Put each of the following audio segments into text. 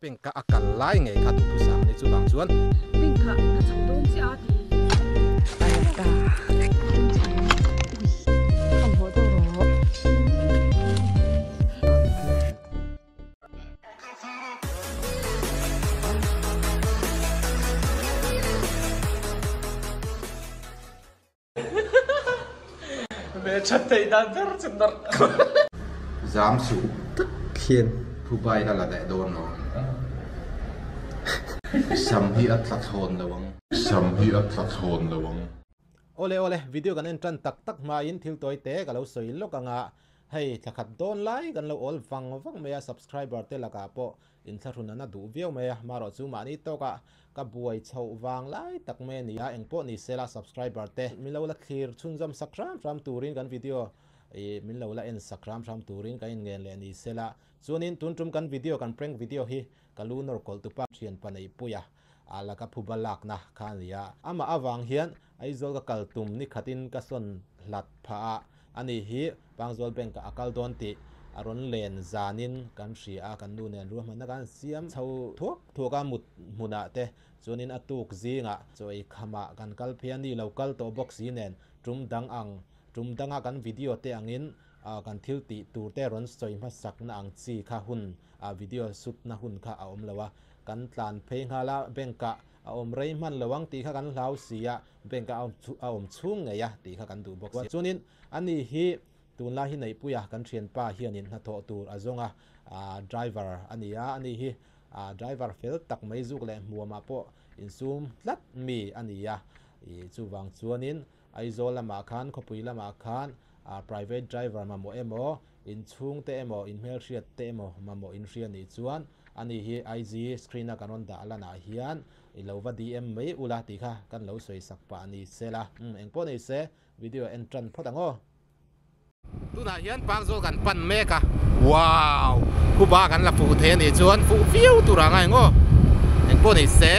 Bank-a a kal lai ngei kha duhthusam a ni chuvang chuan. Bank-ah ka chho dawn chiah a ti. A la ta. Ui, hmanhmawh deuh rawh. Zam suh tak hian Phubai a la leh dawn lo. Sam hi a tla thlawn lo ang. Sam hi a tla thlawn lo ang. Awle awle, video kan en tan tak tak hmain thil tawi te ka lo sawi lawk anga hei thla khat dawn lai kan lo awl vang vang mai a subscriber te lakah pawh Inthlahrun a na duh viau mai a, marawh chu mahni tawkah ka buai chhoh vang lai tak mai a ni a, engpawh ni sela subscriber te min lo la thlir chhunzawm sak hram hram turin kan video ih min lo la en sak hram hram turin kan inngen leh ni sela. Chuanin tun tum kan video kan prank video hi ka lu nawr kawlh tupa thian pa neihpuia a laka phuba lakna kha a ni a, amah avang hian Aizawl ka kal tum ni khatin ka sawn hlat phah a, ani hi Pangzawl Bank ah a kal dawn tih a rawn len zanin kan hria a, kan nu nen ruahmanna kan siam chho thuak thuak a, mut hmunah te chuanin a tuk zingah chaw ei khamah kan kal phei a, ni lo kal tawh bawk si nen tum dang ang tum danga kan video te angin kan thil tih tur te rawn sawi hmasakna ang chi kha hun video shoot na hun kha a awm lo a, kan tlan phei nghal a, bank ah A awm rei hman lo ang tih kha kan hlau si a, bank a a awm chhung ngei a tih kha kan duh bawk si. Chuanin ani hi tunlai hi Neihpuia kan thianpa hianin hnathawh tur a zawng a, driver a ni a, ani hi driver fel tak mai zuk leh hmuamah pawh insum tlat mi a ni a, ih chuvang chuanin Aizawl lamah khan khawpui lamah khan private driver mamawh emaw, inchhungte emaw, inhmelhriat te emaw mamawh inhria nih chuan ani hi IG screen a kan rawn dah lanah hian i lo va DM mai ula tih kha kan lo sawi sak pah a ni sela. Umm engpawh nei se video en tan phawt ang aw. Tunah hian Pangzawl kan pan mek a, wow! Khuba kan la fuh thei a nih chuan fuh viau tur a ngai ang aw. Engpawh nei se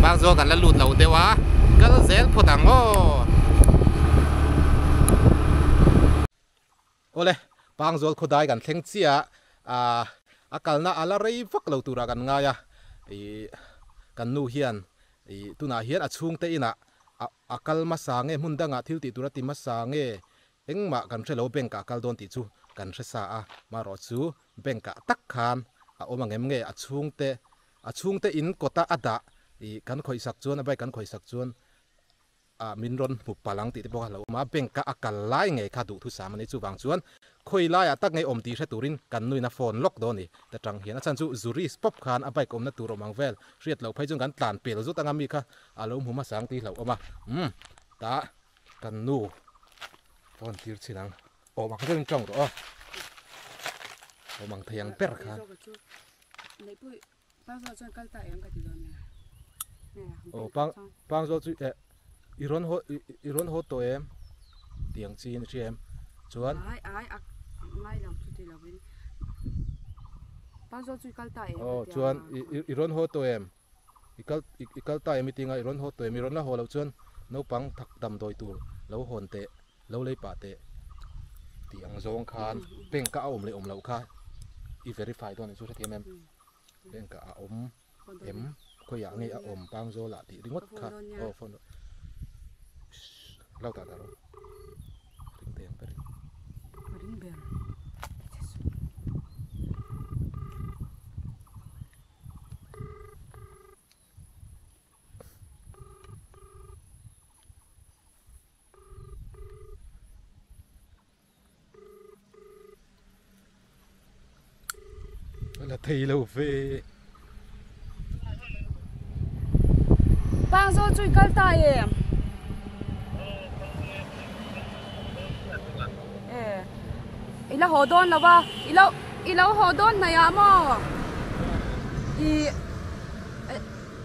Pangzawl kan la lut lo deuh a, kal zel phawt ang aw. Awle, Pangzawl khawdai kan thleng chiah a, a kalna a la rei vak lo turah kan ngai a, ih kan nu hian ih tunah hian a chhungte inah a a kal hmasa nge hmun dangah thil tih tur a ti hmasa nge engmah kan hre lo bank ah a kal dawn tih chu kan hre sa a, marawh chu bank ah tak khan a awm ang em nge a chhungte a chhungte in kawta a dah ih kan khawihsak chuan a bike kan khawihsak chuan ah min rawn hmu palh ang tih te pawh kha a lo awm a, bank a a kal lai ngei kha duhthusam a ni. Chuvang chuan khawi laiah tak ngei awm tih hre turin kan nuin a phone lawk dawn a ni. Ta tang hian a chhan chu Zuris pawp khan a bike awmna tur awm ang vel hriat loh phei chuan kan tlan pel zut anga mi kha a lo hmu hmasa ang tih hlauh awm a. Umm tah kan nu phone tir chhin ang. Awm ang deuhin tawng rawh aw. Awm ang thei ang ber khan. Aw pang pangzawl chu eh i rawn haw i rawn haw tawh em tiang chi in hria em chuan ai ai a ngai lo chu ti lovin pangzawl chu i kal ta em aw chuan i i rawn haw tawh em i kal i kal ta em i tinga i rawn haw tawh em i rawn la haw loh chuan naupang thak damdawi tur lo hawn teh lo lei pah teh tih ang zawng khan bank a awm leh awm loh kha i verify dawn ang chu hrethiam em. Bank ah a awm em khawiah nge a awm Pangzawl ah tih ringawt kha aw phone lo dah dah rawh ring thei ang ber in. Ring ber. La thei lo ve. Pangzawl chu i kal ta em? Eh, i la haw dawn lo va, i lo i lo haw dawn hnaih ah maw? I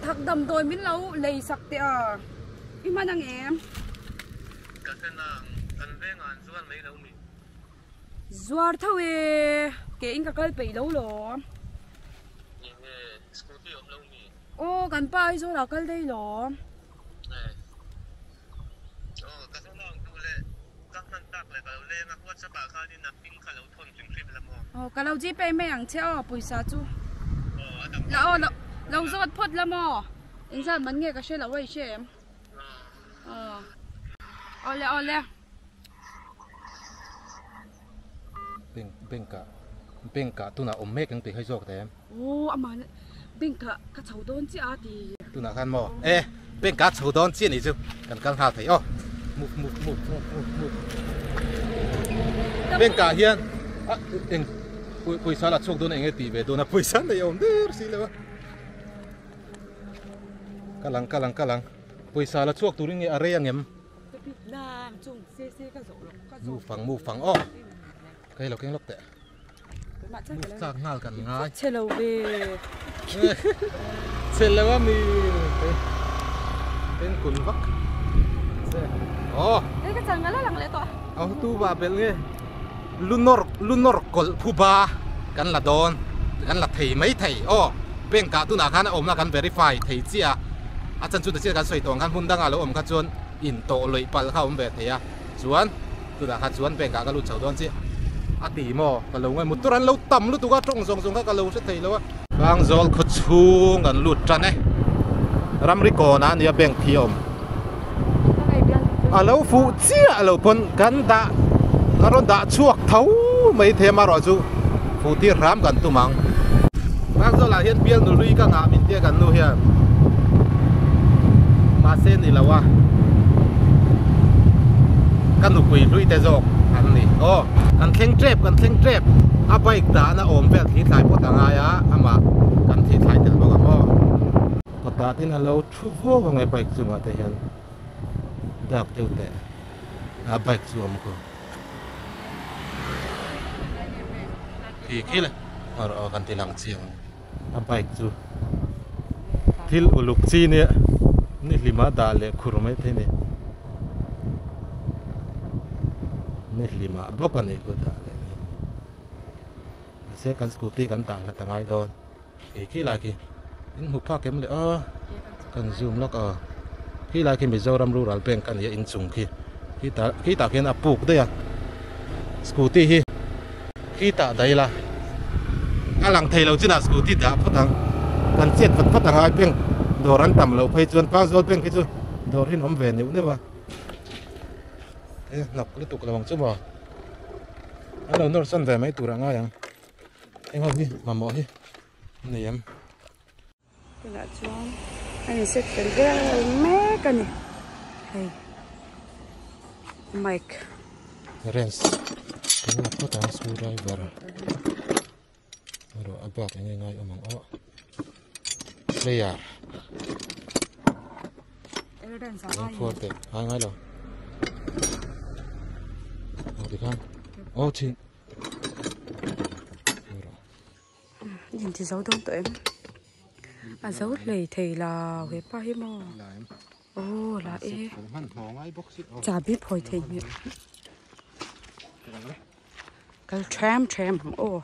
thak damdawi min lo lei sak teh a, i hman ang em? Ka hre nang, kan vengah an zuar mai lo mi? Zuar tho e, ke in ka kal peih lo lawm. Enge scooty awm lo mi? Aw kan pa Aizawl ah kal daih lawm. Eh. Aw ka hre nang duh leh ka hman tak leh ka lo leng a WhatsApp ah khanin a hming kha lo thawn hrim hrim la maw? Aw ka lo gpay mai ang che aw pawisa chu. Aw a dang. La aw lo lo zawt phawt la maw? Engzat man nge ka hre lo a i hre em? Aw awle awle. Bank bank ah bank ah tunah awm mek ang tih hai zawk ta em? Aw amah bank ah ka chho dawn chiah a ti. Tunah khan maw? E bank ah chho dawn chiah nih chu kan kal nghal thei aw. Move move move move move move. Bank ah hian a eng pawisa la chhuak dawn eng nge tih ve dawn a pawisa nei a awm der si lo a. Kal ang kal ang kal ang pawisa la chhuak turin nge a rei ang em? Mu fang mu fang aw ka hei lo keng lawk teh mu tlak nghal kan ngai chhe lo ve chhe lo a mi pen kun vak che aw ei ka chang ala lang leh tawh aw tu ba bel nge lunor lunor kawlh phu ba kan la dawn kan la thei mai thei aw bank ah tunah khan a awmna kan verify thei chiah a a chan chu ti chiah kan sawi tawh ang khan hmun dangah lo awm kha chuan in tawh lawih palh kha a awm ve thei a chuan tunah kha chuan bank ah ka lut chho dawn chiah a ti maw ka lo ngaih motor an lo tam lutuk a tawng zawng zawng kha ka lo hre thei lo a. Pangzawl khaw chhung an lut tan e ramri kawnah a nia bank hi a awm a lo fuh chiah lo pawn kan dah kan rawn dah chhuak tho mai thei a marawh chu fuh tir hram kan tum ang. Pangzawlah hian bial nului ka ngah min tia kan nu hian mahse ni lo a ka nupui hlui te zawk an ni aw kan thleng tep kan thleng tep a bike dahna awm vel thli thlai pawt a ngai a amah kan thli thlai tel bawk ang aw. Kawtah tin a lo thu vuau ang e bike chungah te hian dak deuh teh a bike chu a awm khaw khi khi le aw kan ti lang chiang a bike chu thil uluk chi nia ni hlima dah leh khur mai thei ni ni hlima bawk a ni ku dah leh ni mahse kan scooty kan dah hlat a ngai dawn. Ih khi lai khi in hmu phak em le aw kan zoom lawk a khi lai khi Mizoram Rural Bank a ni a inchung khi khitah khitah khian a puk daih a scooty hi khitah daih ila a lang thei lo chinah scooty dah phawt ang kan chet vat vat angai bank dawr an tam loh phei chuan Pangzawl bank hi chu dawr hi an awm ve neuh neuh a e hnawk lutuk lo ang chu maw an lo nawr sawn ve mai tur a ngai ang. Eng ho hi mamawh hi nei em? Tunah chuan a in set fel vel mek a ni hei mic Rens kan la phawt ang screwdriver erawh a bak eng nge ngai awm ang aw player Eng teh ngai ngai lo aw tikhan aw thin. In ti zo dawn tawh em a zo hlei thei lo hepa hi maw aw la e chahbi phawi thei hmel kal them them ang aw.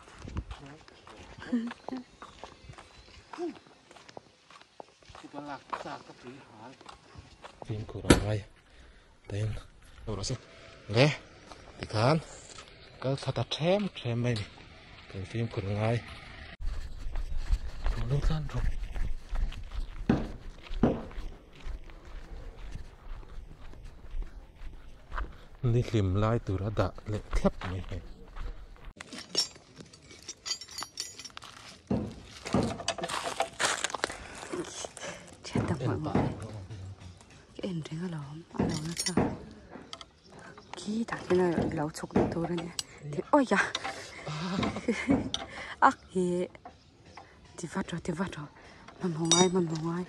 Fimkhur a ngai tain rawh se le tikhan kal thla ta them them mai ni kan fimkhur a ngai lo tlan rawh. Ni hlim lai tur a dah leh thlap mai hei. Thian tak mah mah ka en reng alawm a lo na tha khi tah hian a lo chhuk na tur a nia awi a ak hi ti vat rawh ti vat rawh hmanhmawh ngai hmanhmawh ngai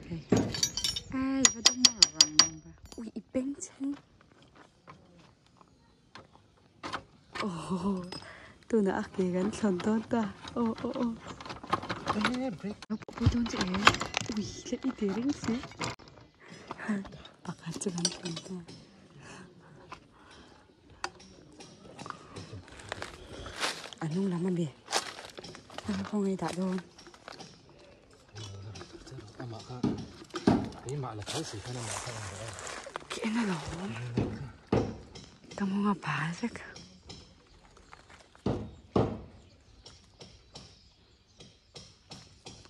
hei ei va dawng ui i beng chheng. Aww tunah a ke kan thlawn dawn ta aw aw aw pui dawn che e ui le i ti reng si pakhat chu kan thlawn ta a hnung lam ami a khawngaih dah dawn. Khi en alawm ka mawng a bal vek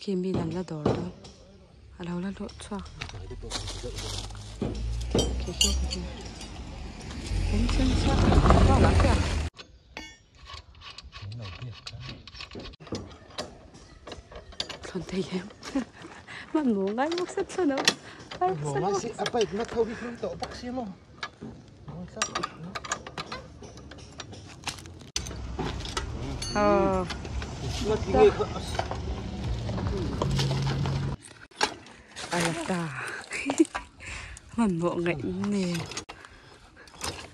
Khi mi an la dawr dawn a lo la luh chhuak khi khi khi eng chen chhuak a la piak thlawn thei em hmanhmawh ngai bawk se thlawn a hmanhmawh ngai si a bike na tho hi hlui tawh bawk si maw Ờ. Ala ta. Hmanhmawh ngaih nen.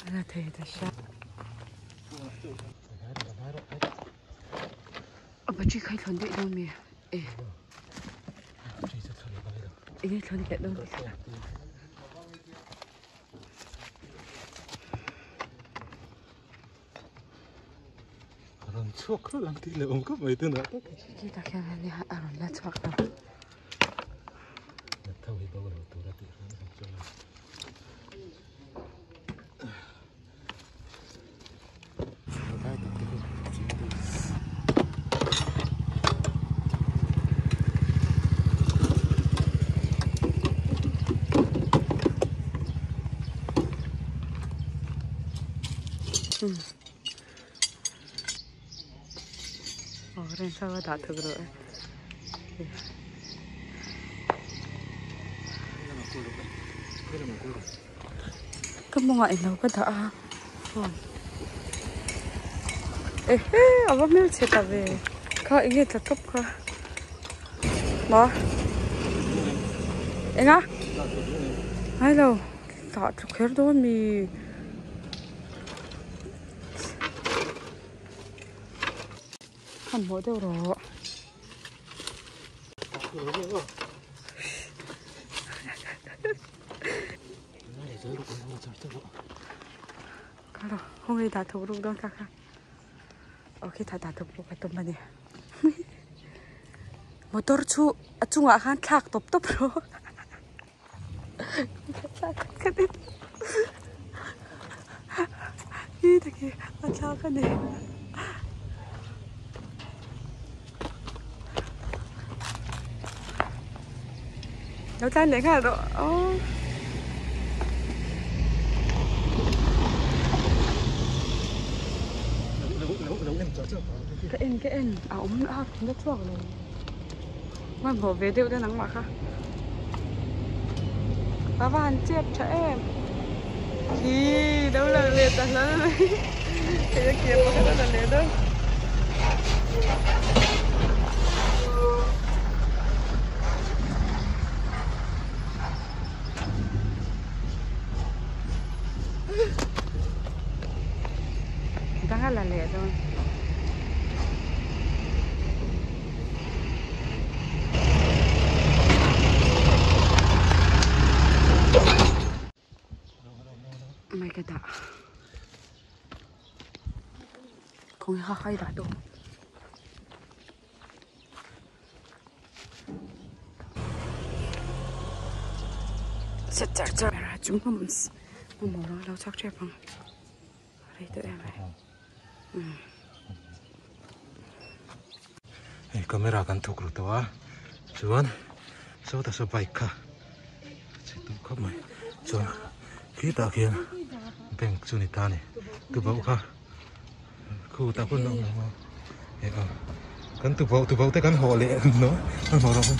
Ala thei ta hria. A battery kha i thlawn daih dawn mi? E. Enge thlawn leh dawn mi? Rawn chhuak kha lang tih leh awm khawp mai tunah tak. Khi tak hian ania a rawn la chhuak lo. Tho hi bo lo tur a tih hram hram chuan. Ka mawngah eng lo ka dah a phone ehe a va hmelchhe ta ve kha eng nge tla tawp kha maw eng a ngailo tah tlu kher dawn mi. Hmanhmawh deuh rawh. Kalo, khawnge dah thuk ruk dawn kha kha. Ok, tha dah thuk ruk a tum a ni. Motor chu a chungah khan thlak tawp tawp rawh. Hi taki a thlak a ni. Lo tlan leh nghal rawh aw. Ka en ka en a awm a na chhuak lo. Hmanhmawh ve deuh te nangmah kha. A va han chep tha em. Khi lo lang leh ta hlal mai. Hei a ke pakhat a la leh deuh. Dang a la leh dawn. Mai ka dah. Kawng ha hai dah dawn. Set char char ra chung hmam hmam lo lo chak thep ang. Rei tawh em ai. Hei camera kan thuk ru tawh a chuan sawta saw bike kha chhe tawh khawp mai chuan khitah khian bank chu ni ta a ni tubauh kha khutah khawn a awm lo a eh aw kan tubauh tubauh te kan hawh leh no kan hawh rawh.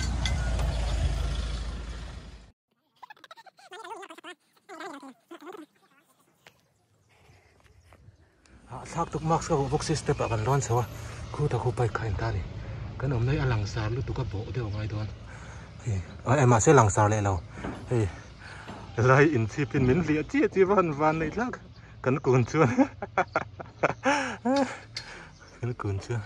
Hahthlak tuk mask ka vuah bawk si step ah kan lawn chho a khu ta khu bike kha a in ta a ni kan awmna hi a langsar lutuk a bawh deuh a ngai dawn hei eh mahse langsar leh lo hei lai inchhip in min hliah chiah chiah va han van neih thlak kan kun chuan kan kun chuan.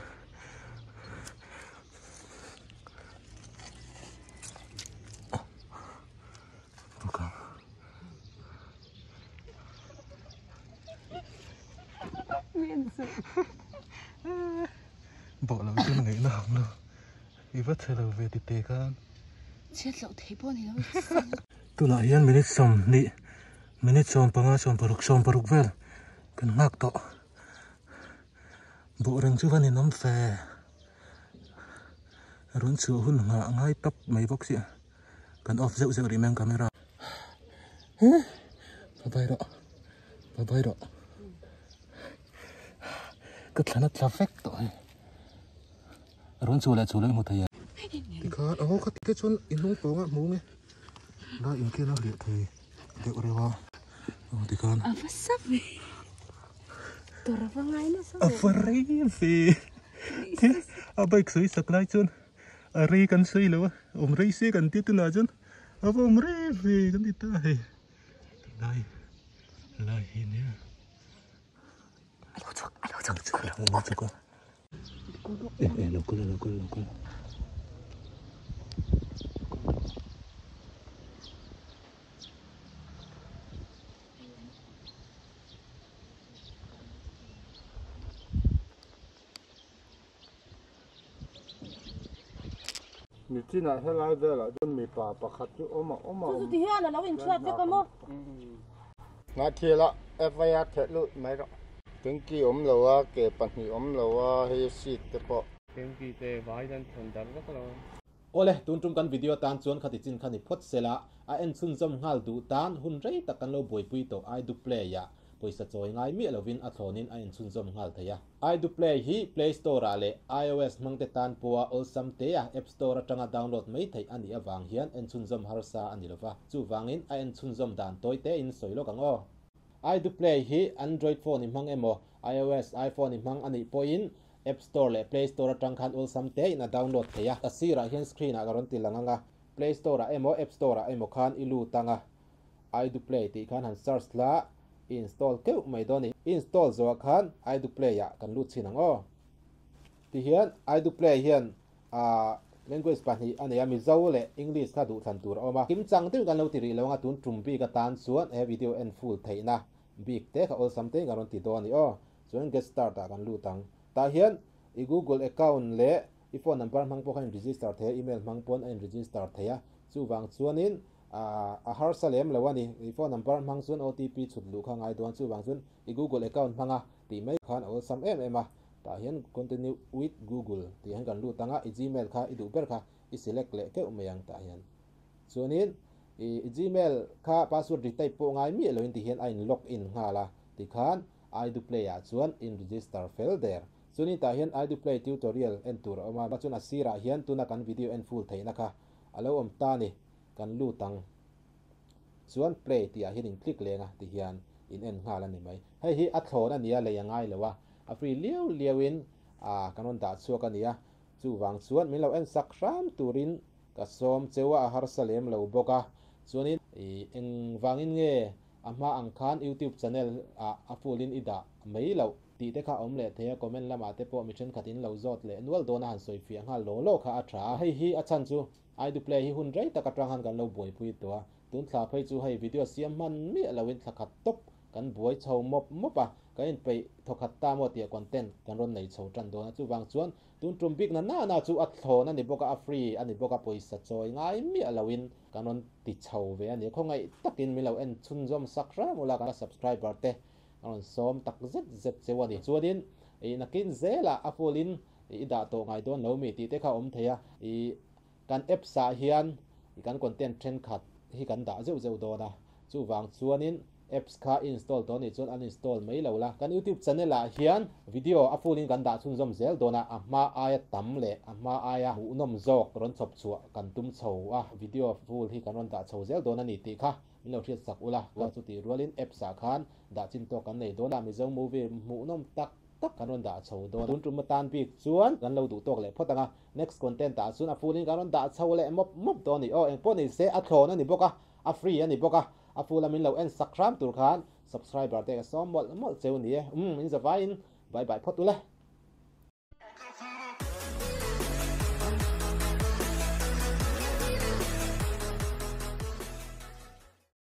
Bawh lo chu na ngaihna ang lo i va chhe lo ve ti te khan chhiat loh thei pawh ni lo tunah hian minute sawmhnih minute sawmpanga sawmparuk sawmparuk vel kan nghak tawh bawh reng chu va ninawm fe. Rawn chhuah hun nghah ngai tap mai bawk sia kan off zeuh zeuh rih mai ang camera. Bye bye rawh bye bye rawh ka thlan a tla vek tawh hei rawn chhuah leh chhuah lo i hmu thei a. Tikhan aw kha te chuan i hnung pawng a hmu nge lai in khian a hliah thei deuh reuh a aw tikhan. A va sa ve tur a va ngai nasa ve. A va rei ve thil a bike sawi sak lai chuan a rei kan sawi lo a awm rei se kan tia tunah chuan a va awm rei ve kan ti ta hei lai lai hi nia. A lo chhuak a lo chhuak a lo chhuak a eh eh lo kal lo kal lo kal. Nichinah helai velah chuan mipa pakhat chu awm a awm a awm. Chu ti hian a lo inchhiat vek a maw? Hnahthiala FIR theh lut mai rawh. Tanky awm lo a, ke pahnih awm lo a, hei seat te pawh. Tanky te vai hian thawn darh vek lo. Awle, tun tum kan video tan chuan khati chin kha ni phawt sela, a en chhunzawm nghal duh tan hun rei tak kan lo buaipui tawh Aiduplay ah pawisa chawi ngai miah lovin a thlawnin a en chhunzawm nghal thei a. Aiduplay hi Play Store ah leh iOS hmangte tan pawha awlsam tea App Store atanga download mai theih a nih avang hian en chhunzawm harsa a ni lova, chuvangin a en chhunzawm dan tawi tein sawi lawk ang aw. Aiduplay hi Android phone i hmang emaw iOS iPhone i hmang a nih pawhin App Store leh Play Store atang khan awlsam tein a download thei a. A sirah hian screen ah ka rawn ti lang ang a, Play Store ah emaw App Store ah emaw khan i lut ang a, Aiduplay tih khan han search la, i install keuh mai dawn a ni. I install zawhah khan Aiduplay ah kan lut chhin ang aw. Tihian Aiduplay hian ah language pahnih a nei a, Mizo leh English kha duhthlan tur a awm a. Kimchang deuhin kan lo ti rih lo ang a, tun tum bik atan chuan he video en full theihna bik te kha awlsam tein kan rawn ti dawn a ni aw. Chuan get start ah kan lut ang. Tah hian i Google account leh i phone number hmang pawh khan in register thei a, email hmang pawn a in register thei a. Chuvang chuanin a harsa lem lo a ni. I phone number hmang chuan OTP chhut luh kha ngai dawn. Chuvang chuan i Google account hmanga tih mai khan a awlsam em em a. Tah hian continue with Google tih hian kan lut ang a, i Gmail kha i duh ber kha i select leh keuh mai ang tah hian. Chuanin i Gmail kha password retype pawh ngai miah loin tihian a in log in nghal a, tikhan Aiduplay ah chuan in register fel der. Chuanin tah hian Aiduplay tutorial en tur a awm a, chuan a sirah hian tuna kan video en full theihna kha a lo awm ta ni, kan lut ang. Chuan play tih ah hian in click leng a tihian in en nghal a ni mai. Hei hi a thlawn a nia lei a ngai lo a, a free liau liau in kan rawn dah chhuak a nia, chuvang chuan min lo en sak hram turin Ka sawm cheu a, a harsa lem lo bawk a. Chuanin i engvangin nge a hma ang khan YouTube channel ah a full in i dah mai loh tih te kha awm leh thei a, comment lamah te pawh mi thenkhat in lo zawt leh nual dawn a han sawi fiah nghal law law kha a tha a. Hei hi a chhan chu Aiduplay hi hun rei tak atang han kan lo buaipui tawh a, tun thla phei chu hei video siam hman miah loin thla khat tawp Kan buai chho mawp mawp a, kan inpeih thawkhat ta maw tih content kan rawn nei chho tan dawn a, chuvang chuan tun tum bik na na na chu a thlawn a ni bawk a, a free a ni bawk a, pawisa chawi ngai miah loin kan rawn ti chho ve a ni. Khawngaih takin min lo en chhunzawm sak hram ula, kan subscriber te kan rawn sawm tak zet zet cheu a ni. Chuanin i nakin zelah a full in i dah tawh ngai dawn lo mi tih te kha a awm thei a, i Kan apps ah hian kan content thenkhat hi kan dah zeuh zeuh dawn a, chuvang chuanin apps kha i install tawh anih chuan uninstall mai lo la. Kan YouTube channel ah hian video a full in kan dah chhunzawm zel dawn a, a hma aia tam leh a hma aia hmuhnawm zawk rawn chhawp chhuah kan tum chho a, video full hi kan rawn dah chho zel dawn a ni tih kha min lo hriat sak ula. Chutih rualin apps ah khan dah chin tawk kan nei dawn a, Mizo movie hmuhnawm tak tak kan rawn dah chho dawn. Tun tum atan bik chuan kan lo duh tawk leh phawt ang a, next content ah chuan a full in kan rawn dah chho leh mawp mawp dawn a ni. Aw engpawh ni se a thlawn a ni bawk a, a free a ni bawk a, a full a min lo en sak hram tur khan subscriber te ka sawm mawlh mawlh cheu ni e. Umm in zavaiin bye bye phawt ule.